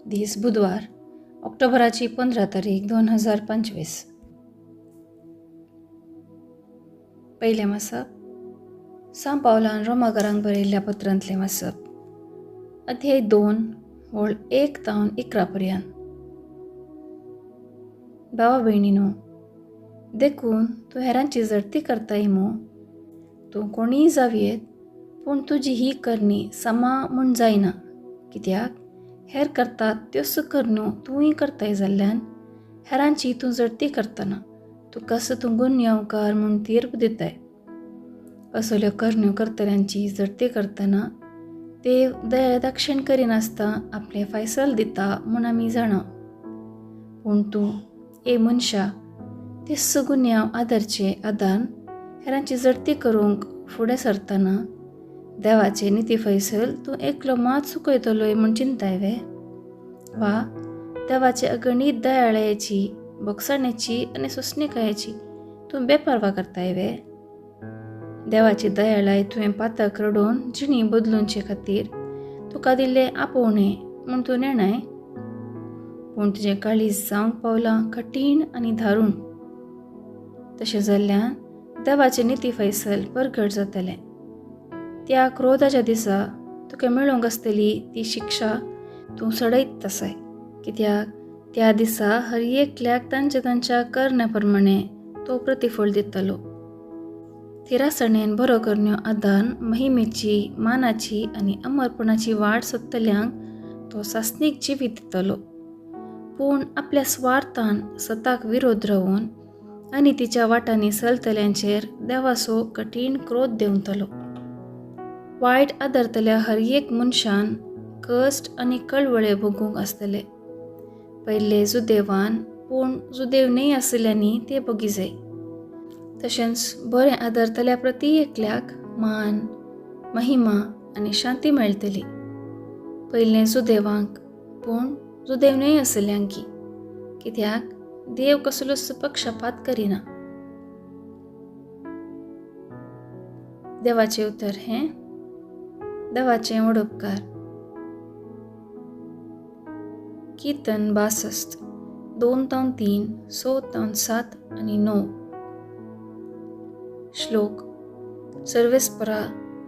दीस बुधवार, ऑक्टोबराची 15 तारीख 2025. पयलें वाचप सां पावलान रोमाकारांक बरयल्ल्या पत्रांतलें वाचप, अध्याय 2 वळ 1 तावन 11 पर्यंत. भावा भयणीनो, देखून तूं हेरांची जडती करताय मू, तूं कोणीय जावयेत, पूण तुजी ही करणी समा म्हूण जायना. कित्याक हेर करतात त्योच करण्यो तूंय करताय जाल्ल्यान हेरांची तूं जडती करतना तुकाच तूं गुन्यांवकार म्हूण तीर्प दिताय. असल्यो करण्यो करतल्यांची जडती करतना देव दया दाक्षिण करिनासतना आपलें फैसल दिता म्हूण आमी जाणा. पूण तूं ए मनशा, तेच गुन्यांव आदरचे आदान हेरांची जडती करूंक फुडें सरतना देवाचे निती फैसल तूं एकलो मात चुकयतलोय म्हूण चिंताय वे? वा देवाचे अगणीत दयाळायेची, बोगसाणेची आनी सोंसणीकायेची तूं बेपर्वा करताय वे? देवाची दयाळाय तुवें पातक रडोवन जिणी बदलुचे खातीर तुका दिल्लें आपोवणें म्हूण तूं नेणाय? पूण तुजें काळीज जावंक पावलां कठीण आनी धारूण. तशें जाल्ल्यान देवाचें निती फैसल परगट जातलें. त्या क्रोधाच्या दिसा तुका मेळूंक आसतली ती शिक्षा तूं सडयत आसाय. कित्याक त्या दिसा हर एकल्याक तांच्या तांच्या करण्या प्रमाणे तो प्रतिफळ दितलो. थिरासणेन बरो करण्यो आदान महिमेची, मानाची आनी अमरपणाची वाट सोदतल्यांक तो सासणीक जिवीत दितलो. पूण आपल्या स्वार्थान सताक विरोध रावून आनी तिच्या वाटांनी चलतल्यांचेर देवाचो कठीण क्रोध देंवतलो. वायट आदरतल्या हर एक मनशान कश्ट आनी कळवळे भोगूंक आसतले. पयले जुदेवान, पूण जुदेव न्हय आशिल्ल्यांनी ते भोगी जाय. तशेंच बरें आदरतल्या प्रती एकल्याक मान, महिमा आनी शांती मेळटली. पयलें जुदेवांक, पूण जुदेव न्हय आशिल्ल्यांकी. कित्याक देव कसलोच पक्षपात करिना. देवाचें उतर हें देवाचें वडोपकार. कीर्तन 62, 2 तावन 3, 6 तावन 7 आनी 9. श्लोक. सर्वेस्परा,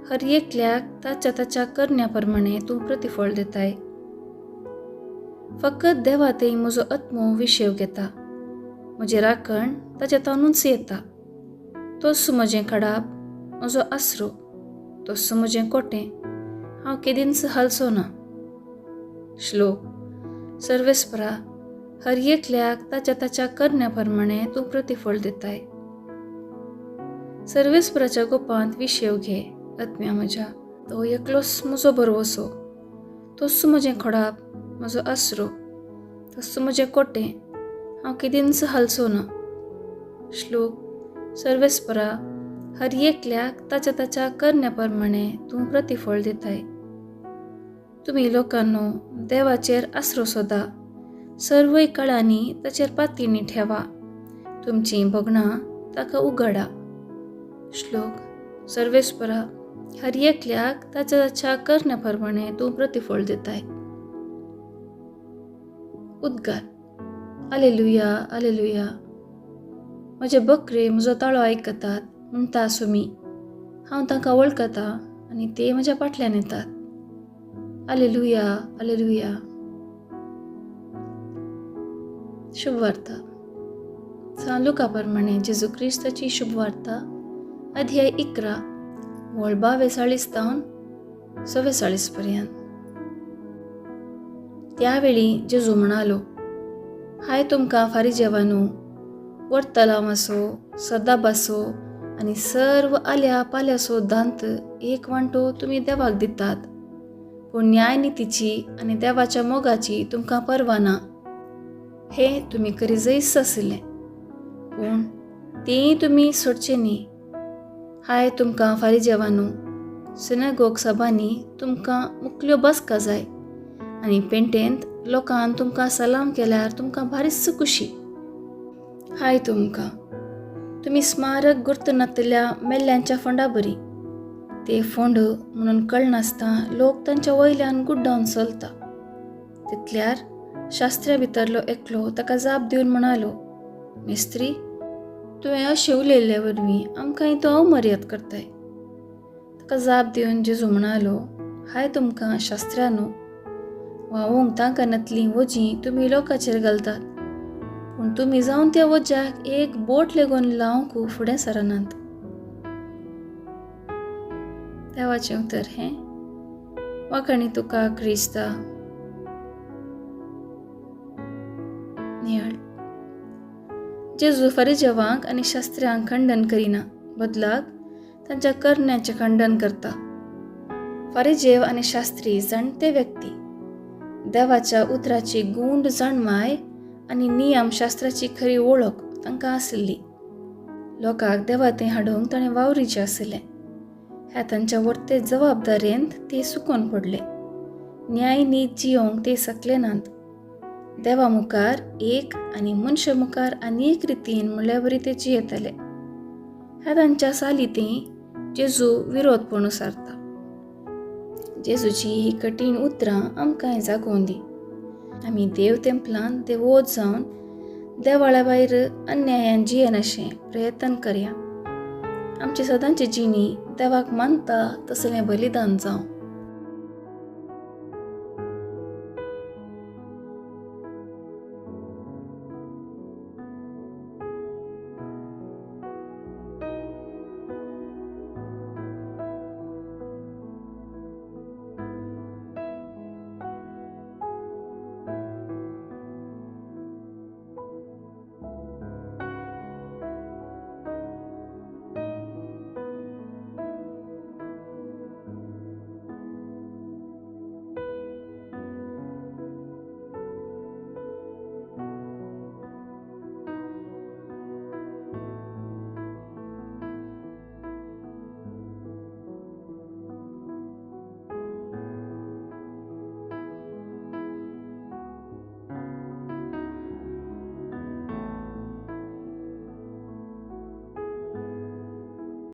हर एकल्याक ताच्या ताच्या करण्या प्रमाणे तूं प्रतिफळ दिताय. फकत देवा थंय म्हजो आत्मो विशेव घेता. म्हजी राखण ताच्या तानूच येता. तोच म्हजें खडाप, म्हजो आसरो, तोच म्हजें कोटें, हांव केदींच हालचो ना. श्लोक. सर्वेस्परा, हर एकल्याक ताच्या ताच्या करण्या प्रमाणे तूं प्रतिफळ दिताय. सर्वेस्पराच्या गोपांत विशेव घे आत्म्या म्हज्या. तो एकलोच म्हजो भरवसो. तोच म्हजें खडाप, म्हजो आसरो, तोच म्हजें कोटें, हांव केदींच हालचो ना. श्लोक. सर्वेस्परा, हर एकल्याक ताच्या ताच्या करण्या प्रमाणे तूं प्रतिफळ दिताय. तुमी लोकांनो, देवाचेर आसरो सोदा. सर्वय काळांनी ताचेर पातयणी ठेवा. तुमचीं भोगणां ताका उगडा. श्लोक. सर्वेस्परा, हर एकल्याक ताच्या ताच्या करण्या प्रमाणे तूं प्रतिफळ दिताय. उद्गार. आलेलुया, आलेलुया. म्हजे बकरे म्हजो ताळो आयकतात म्हणटा सुमी. हांव तांकां वळखता आनी ते म्हज्या फाटल्यान येतात. आलेलुया, आलेलुया. शुभवार्ता. सां लुका प्रमाणे जेजू क्रिस्ताची शुभवार्ता, अध्याय 11, वळ 42 तावन 44 पर्यंत. त्यावेळी जेजू म्हणालो, हाय तुमकां फारिजेवानू, वर्तलांवाचो, सदाबाचो आनी सर्व आल्या पाल्याचो दांत एक वांटो तुमी देवाक दितात, पूण न्यायनितीची आनी देवाच्या मोगाची तुमकां पर्वा ना. हे तुमी करीजयच आशिल्लें, पूण तेंय तुमी सोडचें न्ही. हाय तुमकां फारिजेवानू, सिनागोग सभांनी तुमकां मुकल्यो बसका जाय आनी पेंटेंत लोकान तुमकां सलाम केल्यार तुमकां भारीच खुशी. हाय तुमकां, तुमी स्मारक गुर्तनातल्या मेल्ल्यांच्या फोंडा बरी. ते फोंड म्हणून कळनासतना लोक तांच्या वयल्यान गुड्डावन चलता. तितल्यार शास्त्र्या भितरलो एकलो ताका जाप दिवन म्हणालो, मिस्त्री, तुवें अशें उलयल्ले वरवीं आमकांय तूं अवमर्याद करताय. ताका जाप दिवन जेजू म्हणालो, हाय तुमकां शास्त्र्यानो, व्हांवूंक तांकां वजीं तुमी लोकांचेर घालतात, पूण तुमी जावन त्या वज्याक एक बोट लेगून लावंक फुडें सरनात. देवाचें उतर हें. वाखाणी तुका क्रिस्ता. नियाळ. जेजू फारिजेवांक आनी शास्त्र्यांक खंडन करिना, बदलाक तांच्या करण्याचें खंडन करता. फारिजेव आनी शास्त्री जाणते व्यक्ती देवाच्या उतराची गूंड जाणवाय आनी नियमशास्त्राची खरी वळख तांकां आशिल्ली. लोकांक देवा थंय हाडूंक ताणें वावरीचें आशिल्लें. ह्या तांच्या वर्ते जबाबदारेंत ते सुकोन पडले. न्याय नीत जियोंक ते सकले नात. देवा मुखार एक आनी मनशा मुखार आनी एक रितीन म्हणल्या वरी ते जियेताले. ह्या तांच्या सालितीं जेजू विरोधपण सारता. जेजूची ही कठीण उतरां आमकांय जागोवन दी. आमी देव तेंपलान देवोत जावन देवाळ्या भायर अन्यायान जियेनाशें प्रयत्न करया. आमची सदांची जिणी देवाक मानता तसलें बलिदान जावं.